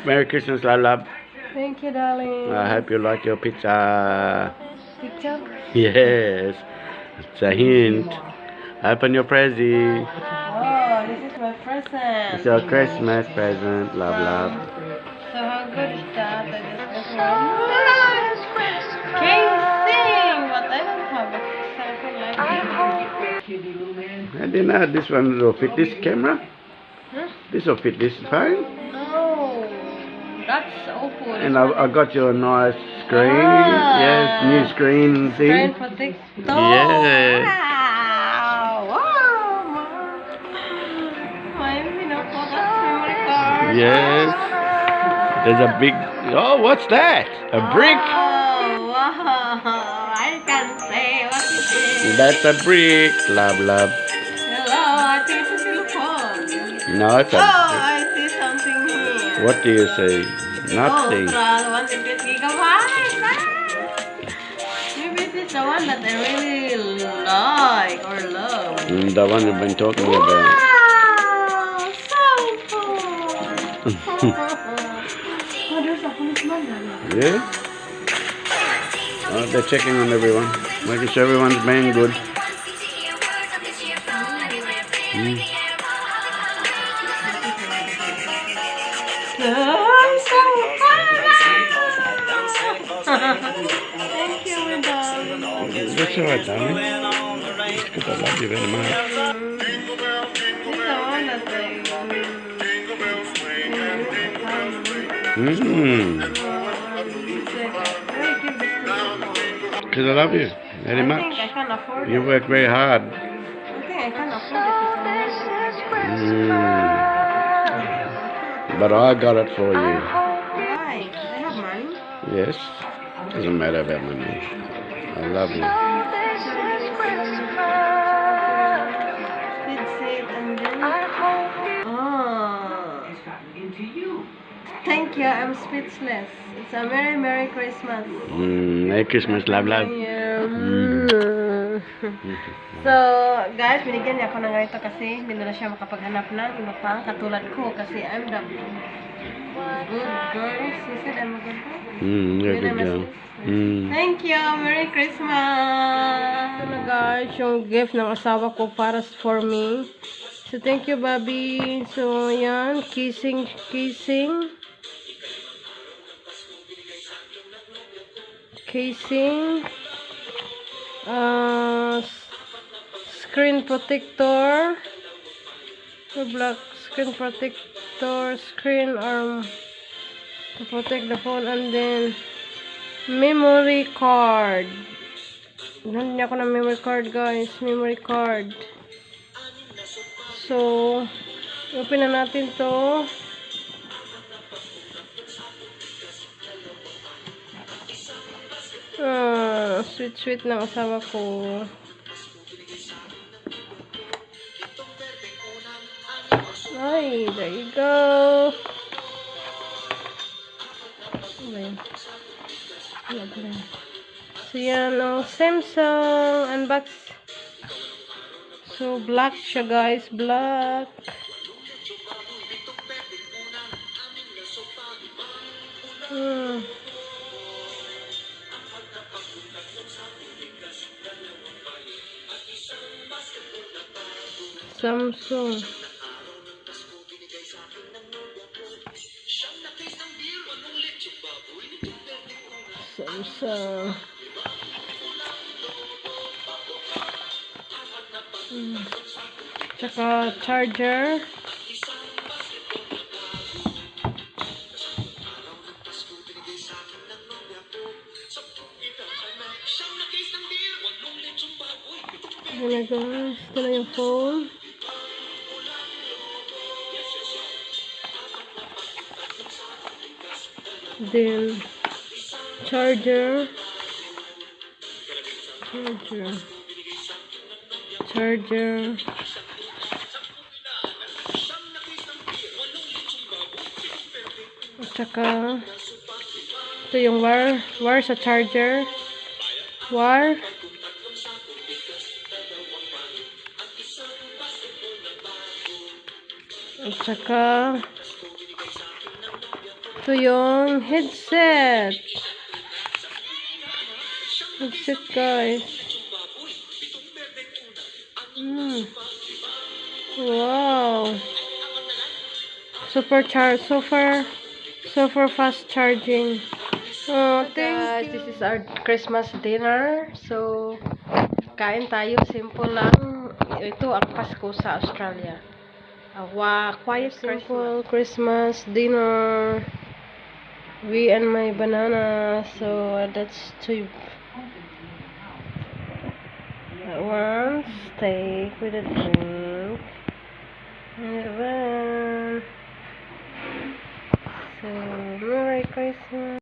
Merry Christmas, love, love. Thank you, darling. I hope you like your pizza. Picture? Yes. It's a hint. Open your present. Oh, this is my present. It's your Christmas present, love, love. So how good is that? I just got casing, but I don't have a cellphone like this. I didn't know this one will fit this camera. Huh? This will fit this phone. Oh, that's awful. And I got you a nice screen. Ah. Yes, new screen Screen thing. protector. Yeah. Wow. Wow. My memory card. Yes. There's a big. Oh, what's that? A brick. Oh, wow. I can't say what it is. That's a brick. Love, love. Hello, I think it's a phone. No, it's Oh, a. I see something here. What do you say? Nothing. Oh, 128 gigabytes. Ah! Maybe this is the one that I really like or love. The one we've been talking about. Wow! So cool! Oh, there's a policeman there. Yeah? Oh, they're checking on everyone, making sure everyone's being good. Oh, I'm so happy! Thank you, my darling. That's all right, darling. It's good. I love you very much. This is the one that I Because I love you very I much. think I can afford You it. work very hard. I think I can afford it. But I got it for you. Why? I have money. Yes. Doesn't matter about money. I love you. Headset and then. Oh. Thank you. I'm speechless. It's a merry, merry Christmas. Merry Christmas, love, love. Yeah. So, guys, binigyan niya ako ng ganito kasi hindi na siya makapaghanap ng iba pa katulad ko kasi I'm the good girl. She said I'm a good girl. You're a Yun good ang girl. Thank you. Merry Christmas! Ano, guys, yung gift ng asawa ko para for me. So, thank you, Bobby. So, yan. Kissing, kissing. Casing. Screen protector. The black screen protector, screen arm to protect the phone, and then memory card. Binilhan niya ako ng memory card, guys. Memory card. So, open na natin to. Ah, sweet sweet ng asawa ko. Ay, there you go. Ano ba yun? Wala pala yun. So, yan ang Samsung unbox. So, black siya, guys. Black. Samsung. Samsung. Tsaka charger. Ayan na, guys. Ito na yung phone. Then, charger. Charger. Charger. Tsaka, ito yung wire, wire sa charger. Wire. At saka, ito yung headset. Headset, guys. Wow. Super charge, super, super fast charging. Oh, thank guys, this is our Christmas dinner. So, kain tayo. Simple lang. Ito ang Pasko sa Australia. Wow, quiet, simple Christmas dinner. We and my banana. So, that's two. One steak with a drink. And then, so, Merry Christmas.